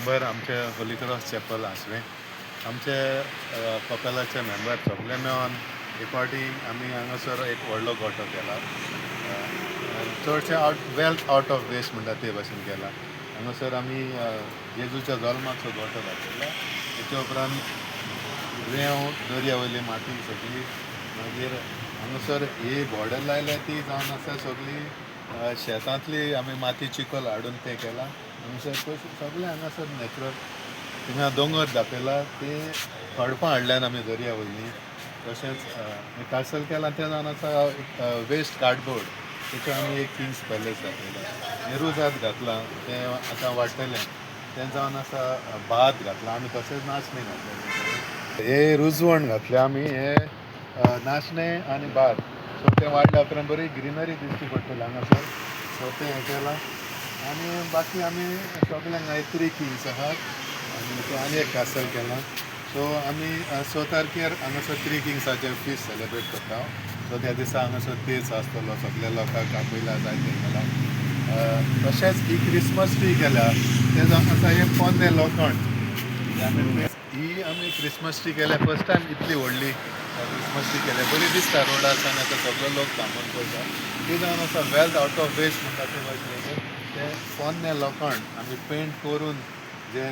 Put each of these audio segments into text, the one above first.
Member आमचे Holi cross chapel आसवें. आमचे कपेलाचे member सगळे मेळोन एक फावटी आमी हांगासर एक व्हडलो गोटो केला. चडशे out wealth out of waste म्हणटा ते भाशेन केला. हांगासर आमी जेजूच्या जल्माचो गोटो दाखयला. तेच्या उपरांत रेंव, दर्या वयली माती सगळी. मागीर हांगासर ही बॉर्डर लायल्या ती जावन आसा सगळी शेतांतली आमी माती, चिखल हाडून तें केलां. हांगासर सगळें हांगासर नॅचरल. थिंगा दोंगर दाखयला, ते खडपां हाडल्यान आमी दर्या वयलीं. तशेंच हें कासल केलां तें जावन आसा वेस्ट कार्डबोर्ड. तेचेर आमी एक किंग्स पॅलेस दाखयला. हें रुजाद घातलां, तें आतां वाडटलें. तें जावन आसा भात घातलां आमी, तशेंच नाचणें घातलें. हे रुजवण घातलें आमी, हे नाचणें आनी भात. सो तें वाडल्या उपरांत बरी ग्रिनरी दिसची पडटली हांगासर. सो तें हें केलां आनी बाकी आमी सगळ्यांक हांगा थ्री किंग्स आहात आनी तें आनी एक कासल केलां. सो आमी 6 तारखेर हांगासर थ्री किंग्साचें फिस्ट सेलेब्रेट करता. सो त्या दिसा हांगासर तेज आसतलो, सगल्या लोकांक आपयला, जायते केला. तशेंच ही क्रिसमस ट्री केल्या तें जावन आसा हें पोन्नें लोखण. ही आमी क्रिसमस ट्री केल्या, फर्स्ट टायम इतली व्हडली क्रिसमस ट्री केल्या. बरी दिसता रोडार आनी आतां सगलो लोक थांबून पळयता. ती जावन आसा वेल्थ आउट ऑफ वेस्ट म्हणटा ते भाशेन. तें पोन्नें लोखण आमी पेंट करून, जे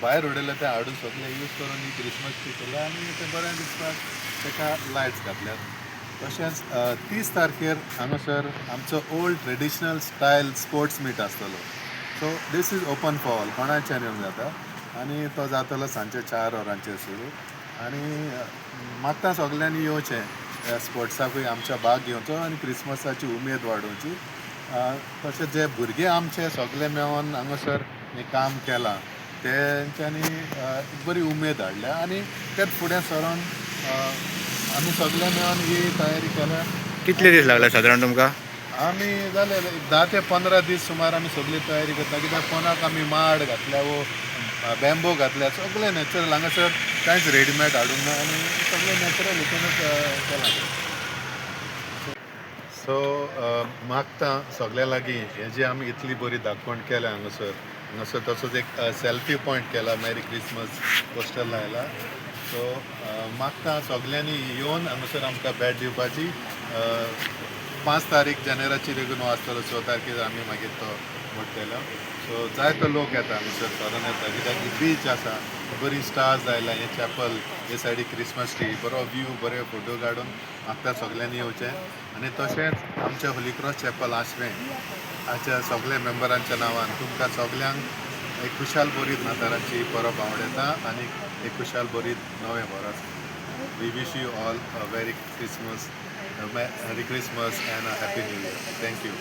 भायर उडयलें तें हाडून सगळें यूज करून ही क्रिसमस ट्री केल्या आनी तें बरें दिसपाक ताका लायट्स घातल्यात. तशेंच 30 तारखेर हांगासर आमचो old traditional style sports meet आसतलो. So this is open for all, कोणाच्यान येवंक जाता आनी तो जातलो सांजचे 4 वरांचेर सुरू. आनी मागता सगल्यांनी येवचें, ह्या स्पोर्ट्साकूय आमच्या भाग घेवचो आनी क्रिसमसाची उमेद वाडोवची. तशेंच जे भुरगे आमचे सगळे मेळोन हांगासर हें काम केलां, तेंच्यांनी एक बरी उमेद हाडल्या आनी तेच फुडें सरोन आमी सगळे मेळोन ही तयारी केल्या. कितले दीस लागले सादारण तुमकां? आमी जाले एक 10 ते 15 दीस सुमार आमी सगळी तयारी करता, कित्याक पोनाक आमी माड घातल्या वो बॅम्बो घातल्या. सगळें नॅचरल, हांगासर कांयच रेडीमेड हाडूंक ना आनी सगळें नॅचरल हितूनच केलां. सो मागता सगळ्या लागीं, हे जे आमी इतली बरी दाखवण केल्या हांगासर, हांगासर तसोच एक सेल्फी पॉयंट केला, मॅरी क्रिसमस पोस्टर लायला. सो मागता सगल्यांनी येवन हांगासर आमकां भेट दिवपाची. 5 तारीख जानेराची लेगून आसतलो. 6 तारखेर आमी मागीर तो मोडटलो. सो जायतो लोक येता हांगासर, सरोन येता, कित्याक बीच आसा, बरी स्टार्स आयला, हें चॅपल, हे सायडीक क्रिसमस ट्री, बरो व्यू, बरे फोटो काडून. मागता सगल्यांनी येवचें. आनी तशेंच आमच्या होली क्रॉस चॅपल आशवें हाच्या सगल्या मेंबरांच्या नांवान तुमकां सगल्यांक एक खुशाल बरीत नातारांची परब आवडटा आनी एक खुशाल बरीत नवें बरस. We wish you all a very Christmas, Merry Christmas and a Happy New Year. Thank you.